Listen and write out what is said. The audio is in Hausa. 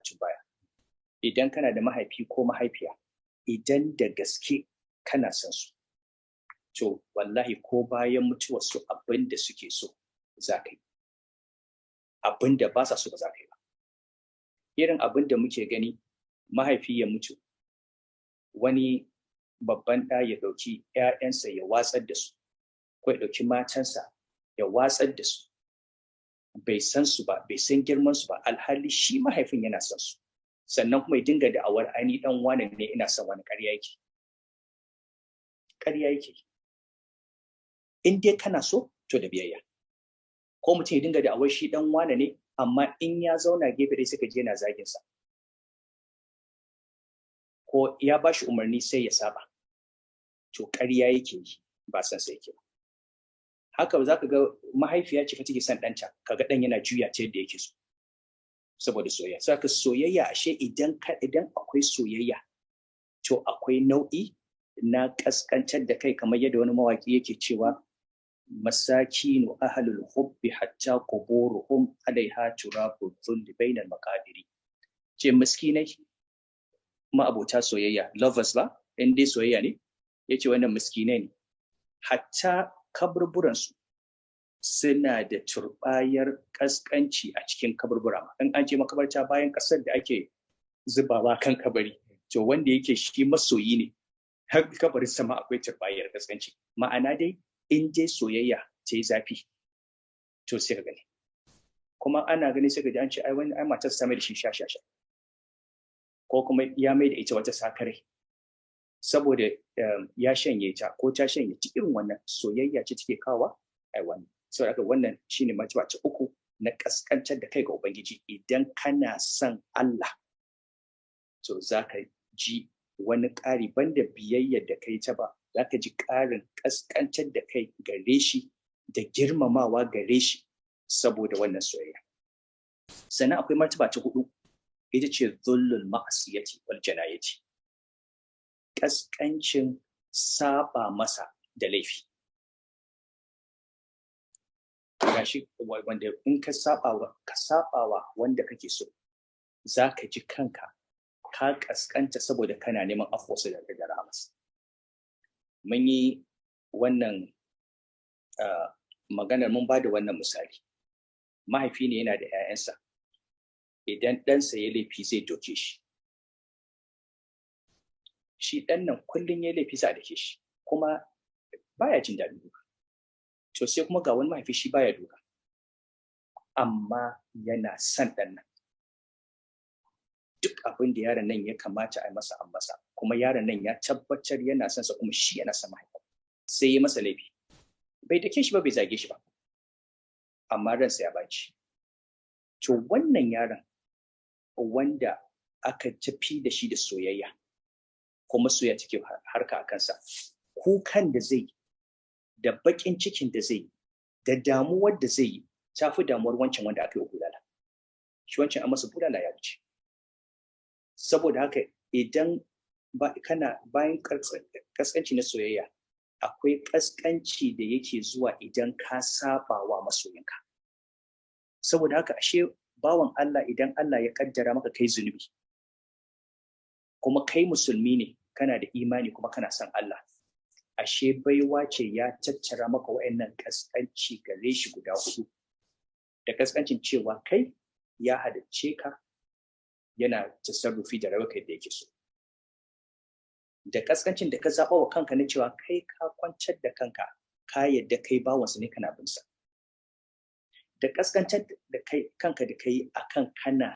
karatun baya. Idan kana da mahaifi ko mahaifiya, idan da gaske kana son su, to wallahi ko bayan mutuwar su, abin da suke so za ka yi, abin da ba sa so ba za ka yi ba. Irin abin da muke gani, mahaifi ya mutu, wani babban ɗa ya ɗauki ‘ya'yansa ya watsar da su, ko ya ɗauki matansa ya watsar da su, bai san su ba, bai san girman su ba, alhali shi mahaifin yana son su. Sannan kuma ya dinga da'awar ai dan wane ne, ina son wani. Ƙarya yake, ƙarya yake. In dai kana so, to da biyayya. Ko mutum ya dinga da'awar shi dan wane ne, amma in ya zauna gefe dai suka je yana zagin sa, ko ya bashi umarni sai ya saba, to ƙarya yake yi, ba san sai yake ba. Haka za ka ga mahaifiya ce fa take son ɗanta, kaga ɗan yana juya ta yadda yake so saboda soyayya. Saka soyayya, ashe idan akwai soyayya, to akwai nau'i na kaskantar da kai, kamar yadda wani mawaki yake cewa: "Masakinu ahlul hubbi hatta quburuhum alaiha turabu dhulli bainal maqabiri." Ce miskinai ma'abota soyayya, lovers ba, in dai soyayya ne, yace wannan miskinai ne, hatta kaburburansu suna da turbayar kaskanci a cikin kaburbura. In an je makabarta, bayan kasar da ake zubawa kan kabari, to wanda yake shi masoyi ne, har kabarin sama akwai turbayar kaskanci. Ma'ana dai, in dai soyayya ta yi zafi, to sai ka gani. Kuma ana gani, sai ka ji an ce ai wani, ai matar ta mai da shi sha sha sha, ko kuma ya mai da ita wata sakare saboda ya shanye ta ko ta shanye ta. Irin wannan soyayya ce take kawa ai wannan. Saboda haka wannan shine martaba ta uku na kaskantar da kai ga Ubangiji. Idan kana son Allah, to zaka ji wani ƙari banda biyayyar da kai ta ba, zaka ji ƙarin kaskantar da kai gare shi da girmamawa gare shi saboda wannan soyayya. Sannan akwai martaba ta hudu, ita ce dhullul ma'asiyati wal janayati, kaskancin saba masa da laifi. Gashi wanda in ka saba wa wanda kake so, zaka ji kanka ka kaskanta saboda kana neman afuwarsa da rahamarsa. Mun yi wannan maganar, mun ba da wannan misali: mahaifi ne yana da 'ya'yansa, idan ɗansa ya laifi zai doke shi. Shi ɗan nan kullum ya laifi za a dake shi, kuma baya jin daɗin duka. To sai kuma ga wani mahaifi, shi baya duka, amma yana son ɗan nan. Duk abin da yaron nan ya kamata a yi masa, an masa, kuma yaron nan ya tabbatar yana son sa, kuma shi yana son mahaifin. Sai ya masa laifi, bai dake shi ba, bai zage shi ba, amma ransa ya baci. To wannan yaron wanda aka tafi da shi da soyayya, kuma soyayya take harka a kansa, kukan da zai, da baƙin cikin da zai, da damuwar da zai yi, ta fi damuwar wancan wanda aka yi bulala. Shi wancan an masa bulala ya wuce. Saboda haka idan ba kana bayan kaskanci na soyayya, akwai kaskanci da yake zuwa idan ka saba wa masoyinka. Saboda haka ashe bawan Allah, idan Allah ya kaddara maka kai zunubi, kuma kai musulmi ne, kana da imani, kuma kana son Allah, ashe baiwa ce ya tattara maka wa'annan kaskanci gare shi guda hudu: da kaskancin cewa kai ya halicce ka, yana tasarrufi da rawar da yake so, da kaskancin da ka zaɓa wa kanka na cewa kai ka kwantar da kanka, ka yadda kai bawansa ne, kana bin sa, da kaskantar da kai kanka da kai akan kana